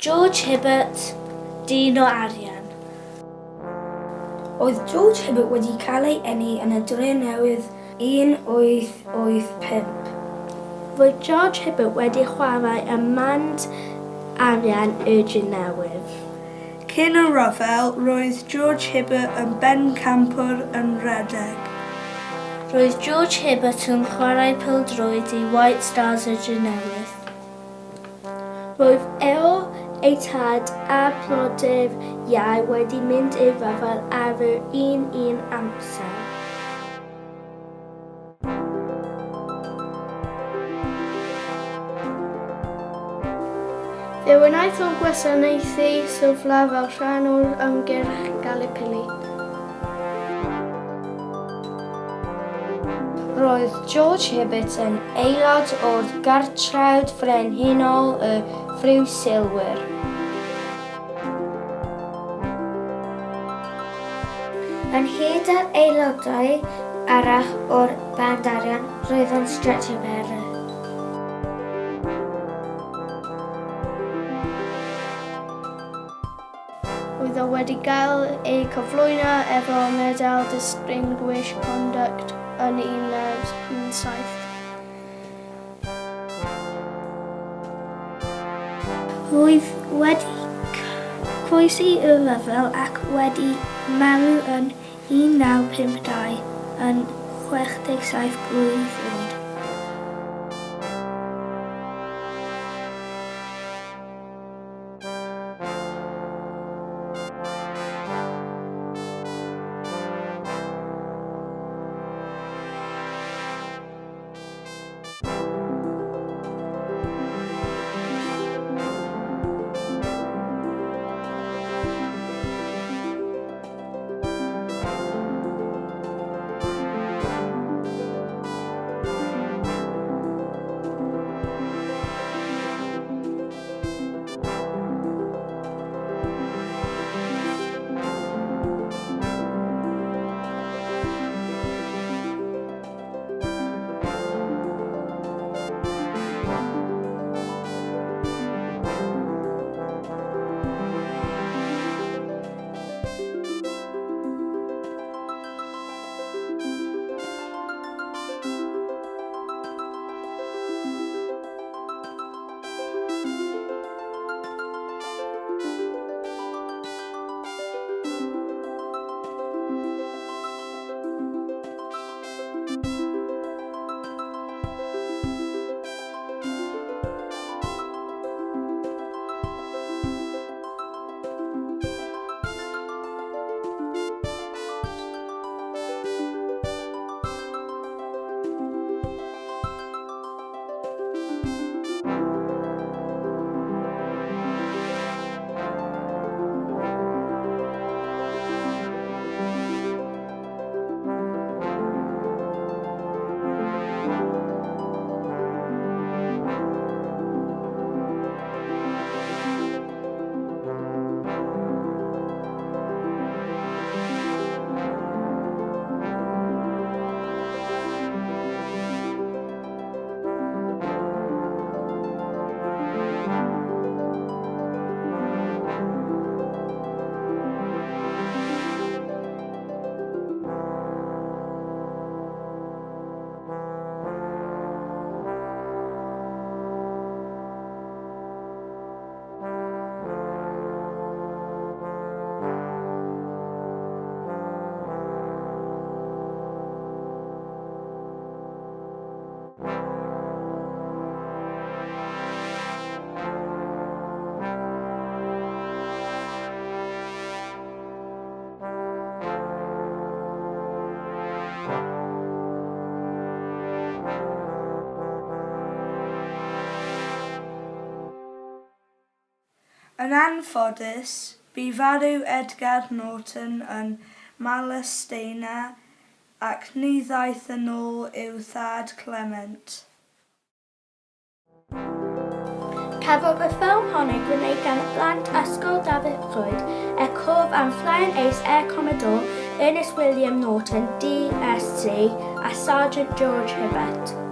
George Hibbert, dyn o arian. Oedd George Hibbert wedi cael ei eni yn y Drenewydd 1885. Roedd George Hibbert wedi chwarae ym mand arian y Drenewydd. Cyn y rhyfel, roedd George Hibbert yn bencampwr yn rhedeg. Roedd George Hibbert yn chwarae pêl-droed i White Stars y Drenewydd. Roedd Earl, ei tad, a'r brodyr iau wedi mynd i'r rhyfel ar yr un un amser. Fe wnaeth o gwasanaethu Sofla fel rhan o'r ymgyrch Gallipoli. Roedd George Hibbert yn aelod o'r Gartrawd Frenhinol y Friwsilwyr. Ynghyd â'r aelodau arall o'r band arian, roedd o'n stretcher bearer. Roedd o wedi gael ei cyflwyno efo Medal Distinguished Conduct yn 1917. Roedd wedi croesi y rhyfel ac wedi marw yn 1952 yn 67 blwydd oed. Yn anffodus, bu farw Edgar Norton yn Mhalesteina ac ni ddaeth yn ôl i'w thad Clement. Cafodd y ffilm hon ei gwneud gan blant Ysgol Dafydd Llwyd er cof am Flying Ace Air Commodore Ernest William Norton, DSC, a Sergeant George Hibbert.